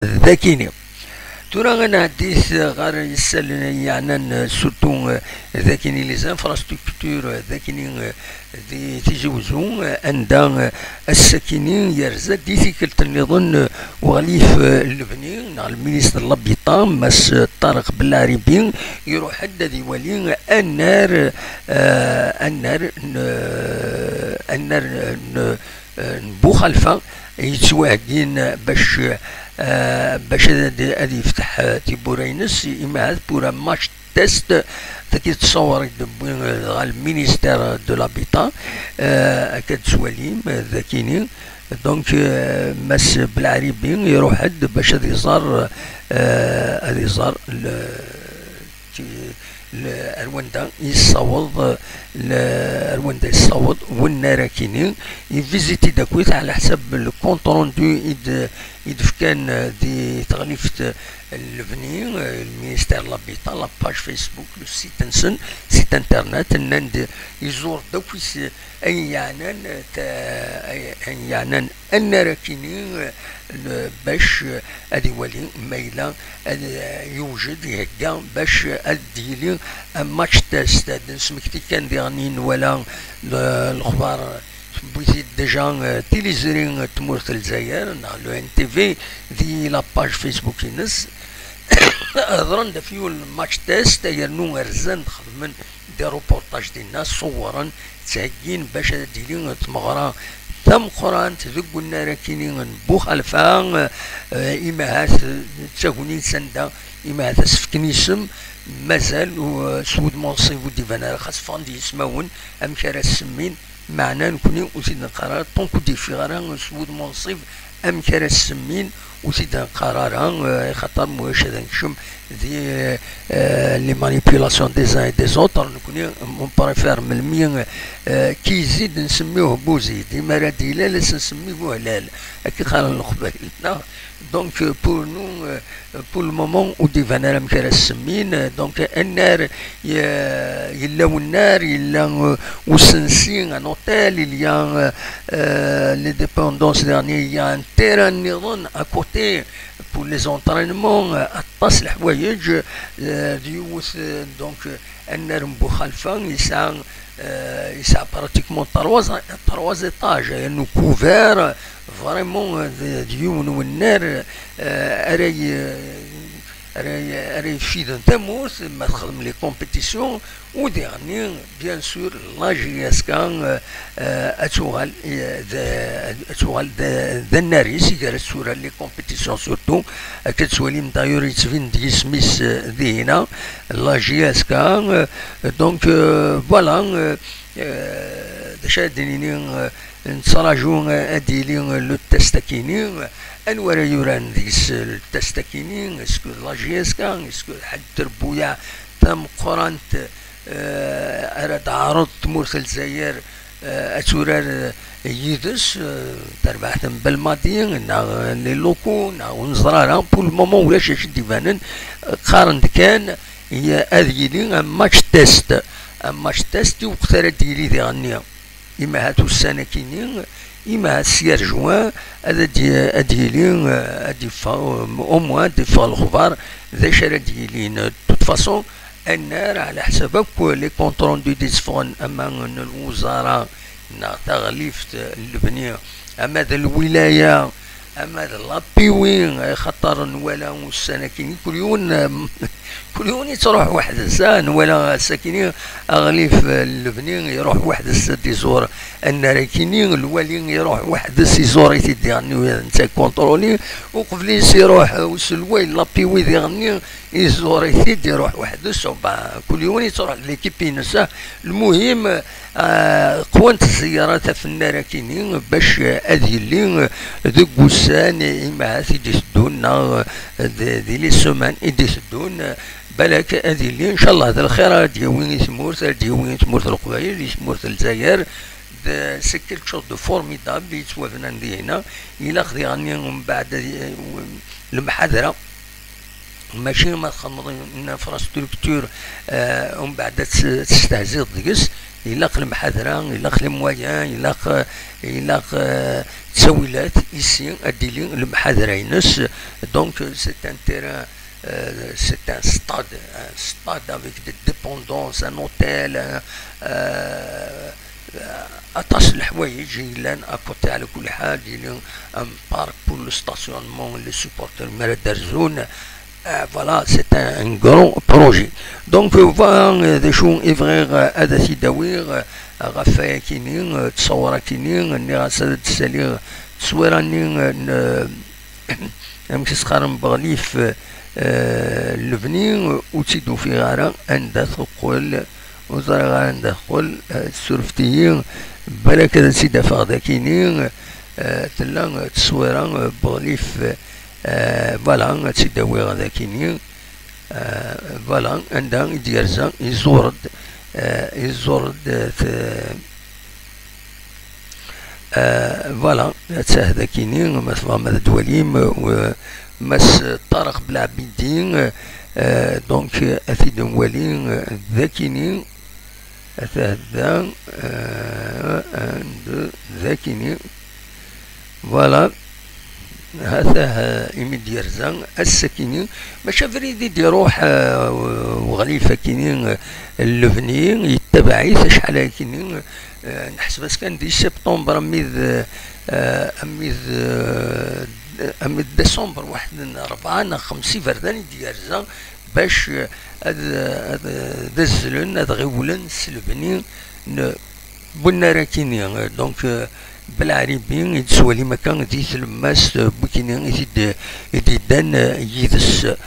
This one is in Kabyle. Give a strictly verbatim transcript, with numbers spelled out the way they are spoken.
d akini. Tura ad nɛeddit ɣer yisallen yeɛnan, surtout, d akini les infrastructures, d akini di Tizi Wezzu, anda ass-akini yerza-d i tikkelt nniḍen uɣlif n lebni neɣ le ministre de l'habitat, Mass Ṭareq Belɛaribi, iruḥ-d ad iwali annar, eh, annar n, annar n, eh, n Buxalfa yettwaheggin bac, eh, bac ad, ad yefteḥ, eh, tiwwura-ines, imahat pour un match test, tagi d ttṣawar i d-wwi, eh, ɣer le ministère de l'habitat, eh, akka d-tettwalim, eh, d akini. Donc, eh, Mass Belɛaribi iruḥ-d bac ad iẓer, eh, ad iẓer le, ti-, le, ar wanda yessaweḍ, le, ar wanda yessaweḍ wennar akini. Yiviziti-d akkit ɛla ḥsab le compte rendu i d-, i d-fkan, eh, di teɣlift, eh, n lebni, eh, le ministère de l'habitat, la page Facebook, le site-nsen, site internet, nnan-d iẓur-d akk is-, ayen yeɛnan, eh, ta-, ay-, ayen yeɛnan annar akini, eh, n-, bac, eh, ad iwali ma yella ad, eh, yewjed, ihegga bac ad d-yili un match test. Ad d-nesmekti kan diɣen i nwala, eh, lexbar tewwi-t-id déjà, eh, tiliẓri n tmurt n Lezzayer neɣ le N T V di la page Facebook-ines. Hedren-d ɣef yiwen n match test, yernu rzan-d xedmen des reportages dinna, ṣewwren, ttheggin bac ad d-tili tmeɣra tameqqrant deg unnar akini n Buxalfa, eh, imahat d tagnit sanda imahat ad s-fken isem, mazal u-, s wudem unṣib ur d-iban ara, xas ffɣen-d yismawen, amek ara s-semmin, meɛna nekni ur t-id-neqqar ara, tant ur d-yeffiɣ ara s wudem unṣib amek ara s-semmin, ur t-id-neqqar ara, eh, axaṭer ma ulac ad nekcem di, eh, les manipulations des uns et des autres, nekni on préfère melmi, eh, ki yezzi-d nsemmi-h Buzid, imi ara d-yilal ad s-nsemmi Buhlal, akka i qqaren Leqbayel, neɣ? Donc, eh, pour nous, eh, pour le moment, ur d-iban ara amek ara s-semmin. Donc, annar ye-, yella wennar, yella, euh, usensi, un hôtel, il y a, euh, euh, les dépendances dernier, il y a un terrain nniḍen à côté pour les entraînements, euh, aṭas leḥwayeǧ, euh, d yiwet, euh, donc, euh, annar n Buxalfa, yesɛa, euh, yesɛa pratiquement trois, trois étages, yernu couvert, vraiment, euh, d, d yiwen wennar, euh, ara y-, ara, ara yeffiden tamurt ma texdem les compétitions, u diɣenni, bien sûr, la J S K, euh, euh, ad tuɣal, euh, d, ad tuɣal d, d annar-is i gar ad tura les compétitions surtout, akka tettwalim d'ailleurs yettbin-d yisem-is, euh, dihina, la J S K, euh, donc, euh, voilà, euh, euh, d acu ara d-nini, euh, nettraǧu, euh, ad d-yili, euh, le test akini, euh, anwa ara yuran deg-s, euh, le test akini, est-ce que d la J S K, est-ce que d ḥedd trebbuyaɛ tameqqrant, euh, ara d-teɛreḍ tmurt n Lezzayer, euh, ad turar, euh, yid-s, euh, tarbaɛt n Belmadi, neɣ, euh, les locaux, neɣ ur neẓri ara, pour le moment ulac acu d-ibanen, euh, qqaren-d kan, i-, ad yili un match test, un match test i weqt ara d-yili diɣenni. Imahat ussan akini, imahat s yir juin, ad, ad, ad yili, eh, ad yeffeɣ, eh, au moins ad yeffeɣ lexbar d acu ara d-yilin. De toute façon, annar, ɛla ḥsab akk les comptes rendus d-itteffɣen, ama n lwezara, neɣ taɣlift n lebni, ama d lwilaya, ama d la P W, axaṭer nwala ussan akini, kul yiwen, kul yiwen yettruḥ weḥd-s, ah, nwala ass-akini aɣlif, eh, n lebni iruḥ weḥd-s ad d-iẓur annar akini, lwali iruḥ weḥd-s iẓur-it-id diɣenni, netta ikunṭruli, uqbel-is iruḥ, eh, uselway n la P W diɣenni iẓur-it-id iruḥ weḥd-s, oh, ben, kul yiwen yettruḥ d l'équipe-ines, ah, lmuhim, Ah, qwant zziyara tafennar akini bac, eh, ad yili, eh, deg wussan, eh, imahat i d-iteddun neɣ, eh, d, di les semaines i d-iteddun, eh, balak ad yili, ncallah, d lxir ara d-yawi i tmurt, ara d-yawi i tmurt n Leqbayel, i tmurt n Lezzayer. D, c'est quelque chose de formidable i yettwabnan dihina. Ilaq diɣenni umbeɛd, eh, lemḥadra. Mačči ma txedmeḍ une infrastructure, eh, umbeɛd ad tt-, testehziḍ deg-s, Ilaq lemḥadra, ilaq les moyens, ilaq, ilaq, euh, ttawilat, ici ad d-tili lemḥadra-ines. Donc, c'est un terrain, euh, c'est un stade, un stade avec des dépendances, un hôtel, un, euh, aṭas n leḥwayeǧ i yellan à côté. Ɛla kulli ḥal, yili un parc pour le stationnement, les supporters mi ara d-rzun. Euh, voilà, c'est un, un grand projet. Donc, euh, voilà, euh, d acu i bɣiɣ, euh, ad t-id-awiɣ, euh, ɣef wayakini, euh, ttṣawar-akini, nniɣ-as ad d-ssaliɣ tteswira-nni, euh, n, euh, amek i s-qqaren, Beɣlif, euh, Lebni, euh, ur tt-id-ufiɣ ara anda teqqel, ur ẓriɣ ara anda teqqel, euh, tessurfet-iyi, balak ad tt-id-afeɣ dakini, euh, tella, euh, tteswira, euh, Beɣlif, euh, voilà, ad tt-id-awiɣ dakini. Euh, voilà, anda i d-yerza, iẓur-d, euh, iẓur-d, euh, t-, euh, voilà, attah dakini, ma tebɣam ad d-twalim, euh, Mass Ṭareq Belɛbidi, euh, donc, euh, ad t-id-nwali, euh, dakini, attah da, euh, and dakini. Voilà. Hatah, euh, imi d-yerza ass-akini, mačči abrid i d-iruḥ, euh, uɣlif-akini, euh, Lebni, yettabaɛ-it acḥal akini, euh, neḥseb-as kan di septembre, amid, euh, amid, euh, amid décembre, waḥed n rebɛa neɣ xemsa iberdan i d-yerza bac, euh, ad, ad, ad azzlen, ad ɣiwlen s Lebni n Bunnar akini, euh, donc, euh, Belɛribi i d-twalim akka di tlemmast, euh, n wakini i t-id-, i d-iddan, euh, yid-s.